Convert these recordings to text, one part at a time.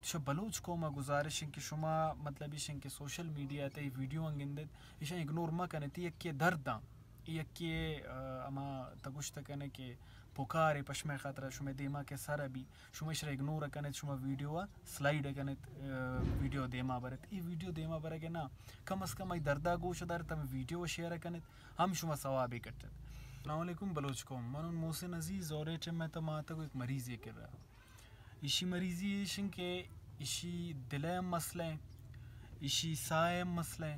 شہ بلوچ قوم ءَ گزارش انت کہ شما مطلب ایش انت کہ سوشل میڈیا ءَ تئی ویڈیو آں گندیت، ایشاں اگنور مہ کنیت، یکے درداں، یکے، آ، ہما تہ گوشت کنے کہ پکارے پشمئے خاطر ءَ شمئے دیما کہ سر ءَ بی، شما ایشرا اگنور کنیت، شما ویڈیو ءَ سلائیڈ کنیت، آ، ویڈیو دیما برت۔ ای ویڈیو دیما برگ ءَ نہ، کم از کم ای دردا گوش دارت، ہم ویڈیو شیئر کنیت، ہم شما ثوابے کٹت۔ السلام علیکم بلوچ قوم، من ہوں محسن عزیز اور اے ٹائم ءَ تہ ما تہ یک مریضے کرا۔ ایشی مریضی ایش انت کہ ایشی دل ءِ ہم مسئلہ ایں، ایشی ساہ ءِ ہم مسئلہ ایں،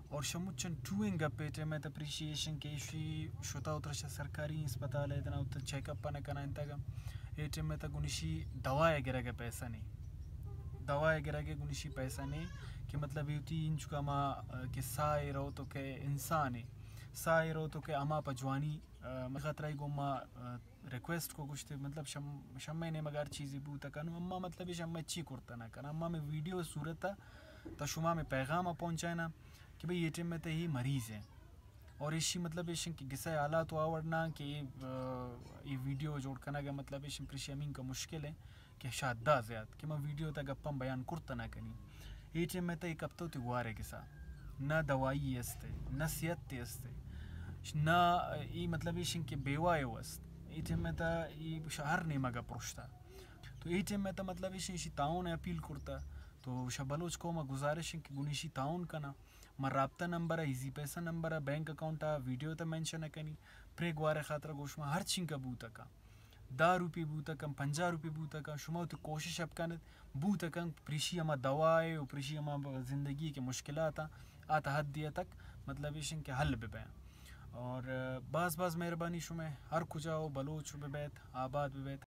اور شموچن ٹوئیں گپ اے ٹائم ءَ تہ پریشی ایش انت کہ ایشی شتا اترا شہ سرکاری اسپتال ءَ دنا اتہ چیک اپ نہ کنا انتگ۔ اے ٹائم ءَ تہ گنشی دوا ءِ گرگ ءَ پیسہ نے، دوا ءِ گرگ ءَ گنشی پیسہ نے کہ مطلب اے وتی انچکا ما، آ، کہ ساہ ءَ رو تو کہ انسان ءِ ساہ ءَ رو تو کہ ہما پہ جوانی، آ، مئے خاطر ءَ گوں ما، آ، ریکویسٹ کو گوشتے، مطلب شم-، شمئے نیمگ ءَ ہر چیزے بوت کنت، اما مطلب شمئے چی کرتہ نہ کناں، اما مئے ویڈیو صورت ءَ تہ شما مئے پیغام ءَ پہنچائیناں کہ بھئی اے ٹائم ءَ تہ اے مریض ایں اور ایشی مطلب ایش انت کہ گسئے حالات و آوڑ نہ کہ اے، آ، اے ویڈیو جوڑ کنگ ءَ مطلب ایش انت پریشی ہمینکا مشکل ایں۔ کہ شہ حدا زیات کہ ما ویڈیو تہ گپاں بیان کرتہ نہ کنی۔ اے ٹائم ءَ تہ یک ہفتہ وتی گوارے گسا، نہ دوائی است، نہ صحت است، نہ ای مطلب ایش انت کہ بیوہ است۔ اے ٹائم ءَ تہ ای شہ ہر نیمگ ءَ پرشتہ۔ تو اے ٹائم ءَ تہ مطلب ایش انت ایشی تعاون ءِ اپیل کرتہ۔ تو شہ بلوچ قوم ءَ گزارش انت کہ گنشی تعاون کناں۔ ما رابطہ نمبر ءَ، ایزی پیسہ نمبر ءَ، بینک اکاؤنٹ ءَ ویڈیو تہ مینشن کنی۔ پرے گوارے خاطر ءَ گوش ما ہر چینکا بوت کن۔ دہ روپی بوت کن، پنجاہ روپی بوت کن، شما وتی کوشش اپ کنت، بوت کن پریشی ہما دوا ءِ و پریشی ہما زندگی کہ مشکلات آں، آ تہ حدے تک مطلب ایش انت کہ حل ببیاں۔ اور باز باز مہربانی شمئے، ہر کجا و بلوچ ببیت، آباد ببیت۔